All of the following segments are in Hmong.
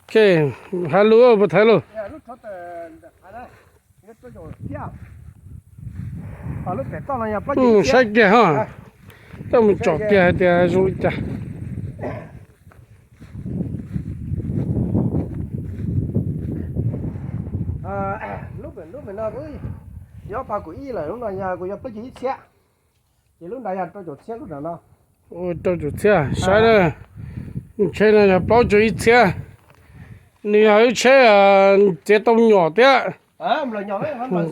Ok, hais lus puas thaiv lus. Saib kiag ho, coj mus tsom kiag hais tias zoo li cas. Yog pas kaum ib lawm, lub no yog kuv yog plaub caug ib txhiab. Ces lub nrad yog rau caum txhiab lub nram no. Rau caum txhiab, saib na. Tsheb no yog plaub caug ib txhiab. Nws yog ib tsheb txiav tau nyuam thiab,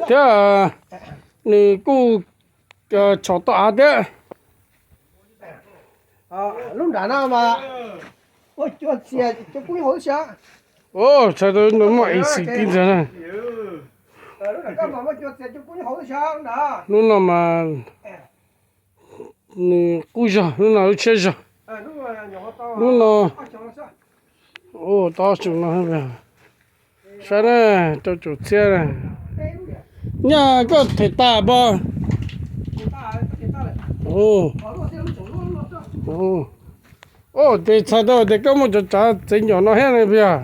thiab nws kuj tshom tau av thiab. Lub nram no mas muaj cuaj txhiab cuaj pua hauv xyov. Tsheb no muaj ib xim tib ntag na. Lub no mas nws qub zog, lub no lub tsheb zog. Lub no tau tseem no. Saib na, rau caum txhiab na. Nyaj koj them tas pog. Tes txhais tau tias koj muaj cov tsav txiav nyuam no thiab ne puas yog?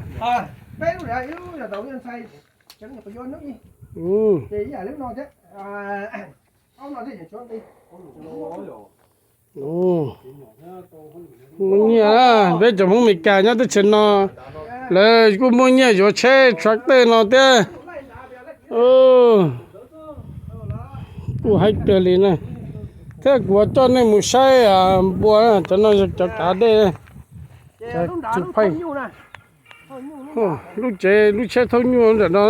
Muaj nyiaj na, peb cov Hmoob Amelikas nyob teb chaws no, lawv kuj muaj nyiaj yuav tsheb tractor no thiab. Kuj haib kawg li na. Thiab kuv coj nej mus saib npua, cov no yog cov kav dej, cov txiv phaij. Lub tsev lub tsheb thauj nyuj ntawm no.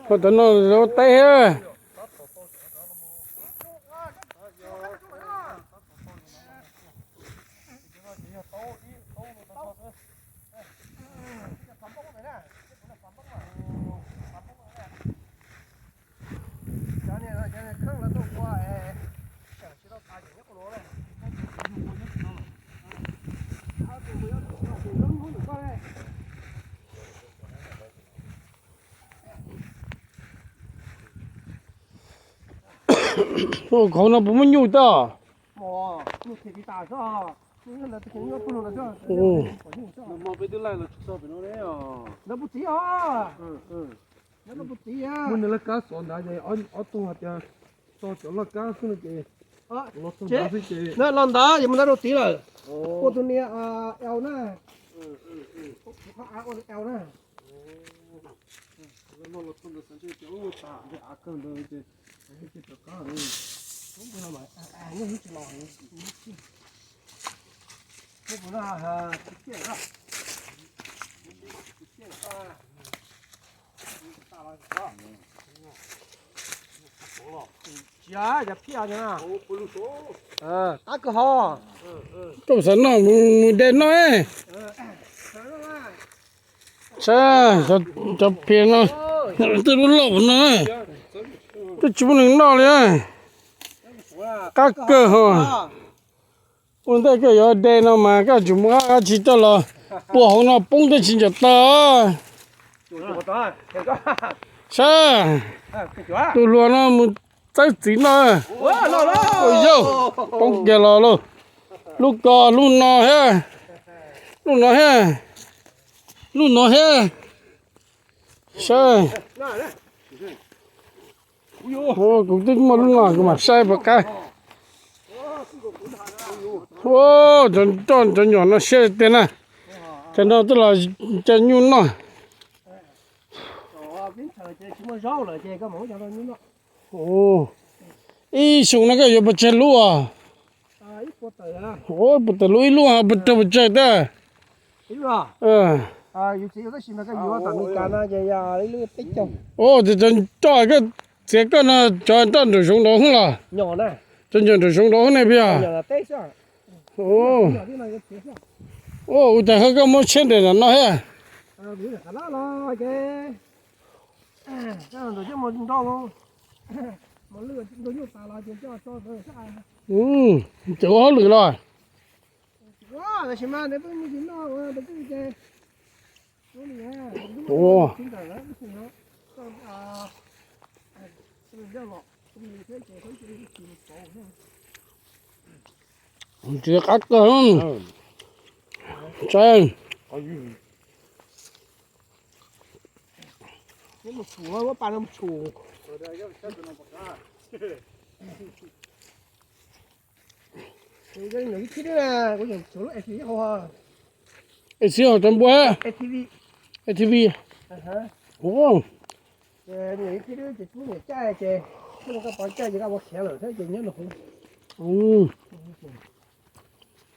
Ho cov no ua teb thiab. Ua, qhov no puas muaj nyuj tod? Muaj nws laj kab xov ntawd ces ob tug hais tias tso cov laj kab xwb no ces los txog ntawd xwb ces los ntawd ces mus ntawd rau tid lawm. Ua tus niag L na, ua tus L na. Qab kawg ho. Koj xav noj mus de noj. Saib cov pia no, twb loj loj no, twb tsis muaj neeg noj li. Qab kawg ho. Ua ntej koj yuav de no mas koj tsis muaj dab tsi coj los pua hauv no poob twb tsis nco tag. Saib, tus hluas no mus txawb txiv noj. Ua yauj, poob kiag los lauj. Lub ko lub no thiab, lub no thiab, lub no thiab. Saib, kuv twb muaj lub no kuv mam saib puas qab. Ua, cov roj cov nyuam no siab tiag na. Cov no twb los cov nyuj noj. Ib xyoo no koj yuav puas tsawg lub os? Ua, puas tawm lub ib lub puas raug puas tsawg thiab? Ua, cov roj koj txiav koj no cov roj nraum zoov nraud hwb los? Cov nyuam nraum zoov nraud hwb ne puas yog? Ua, ua cas koj muab tshiab nres no thiab? Tseem ua hauj lwm los? Ua, Ntxiv qab kawg. Saib. Ib txhib cov npua, A T V.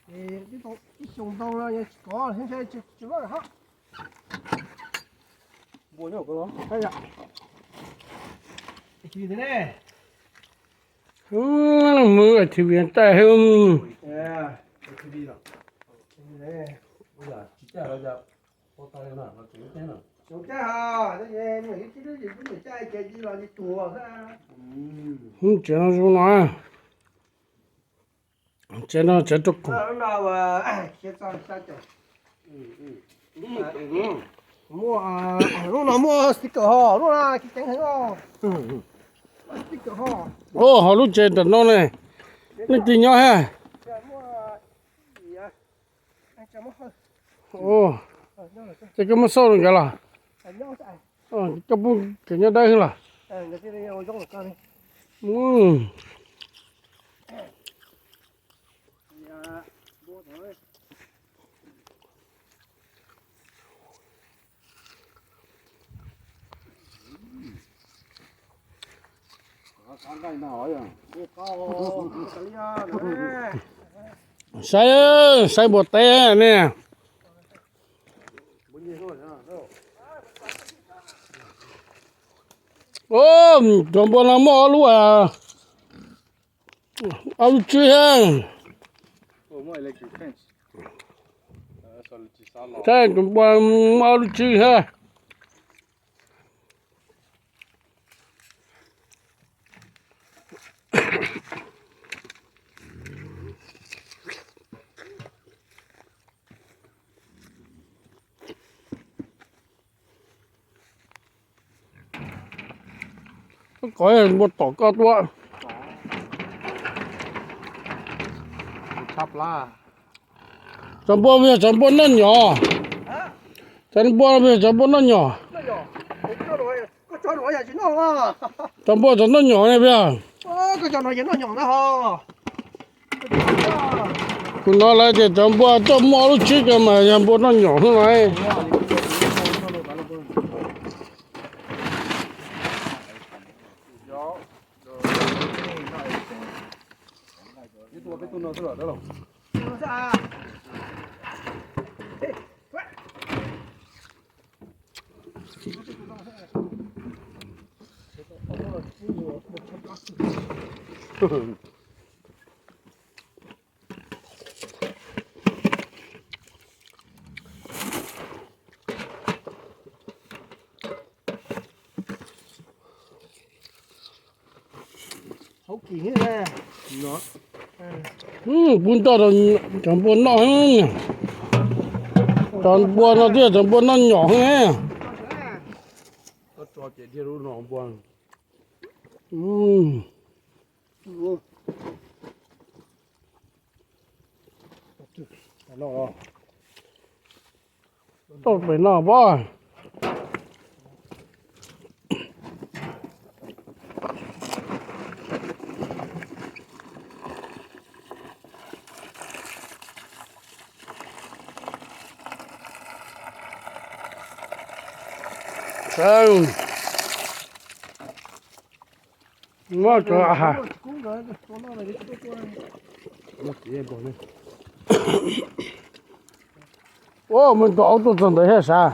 Ib xyoo ntau no tsis kov, tsis loj hab. Mus A T V caij hab. Tsev no zoo no. Tsev no tsev rau kuv. Lub no muaj sticker ho, lub no ceev heev. Ua ho lub tsev ntawm no ne, leej twg nyob hab? Ces koj muab xauj rau nkawd los? Koj pub nkawd nyob dawb los? Saib, saib npua teb ne. Cov npua no muaj ob lub, ob lub tswb hab. Saib cov npua muaj ob lub tswb hab. Kov npua tom koj tuaj. Cov npua, cov npua noj nyom. Cov npua, cov npua noj nyom. Cov npua cov noj nyom ne. Kuv hnov lawv tias cov npua coj muaj ob lub tswb ko mas yog npua noj nyom xwb no. Pub nroj rau cov npua noj. Cov npua no thiaj cov npua noj nyom ne. Tau pem no pob. Muab cov, ua, muab nto aub tuaj txog ntawd thiab sav.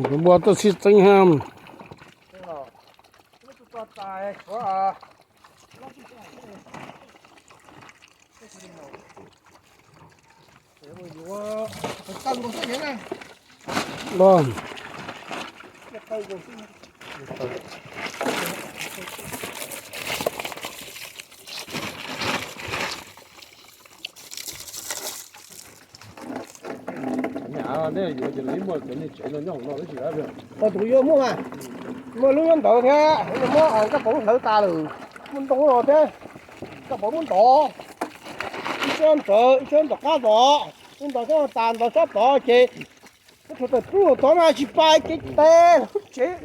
Cov npua tuaj sib txeeb hab. Nej yuav ces nej muaj cov niag tsev no nyob hauv no tab sis. Tus yuav muaj, muaj lub nyob ntawd thiab, muab koj pov hlawv tas lawm, muaj ntoo no thiab, koj pov muab ntov, ib tsob ntawd ib tsob tom qab tod, ib ntov sab tas ntov sab tod ces muab rhuav tawm plub tod no tsis pa kev tes lub tsev.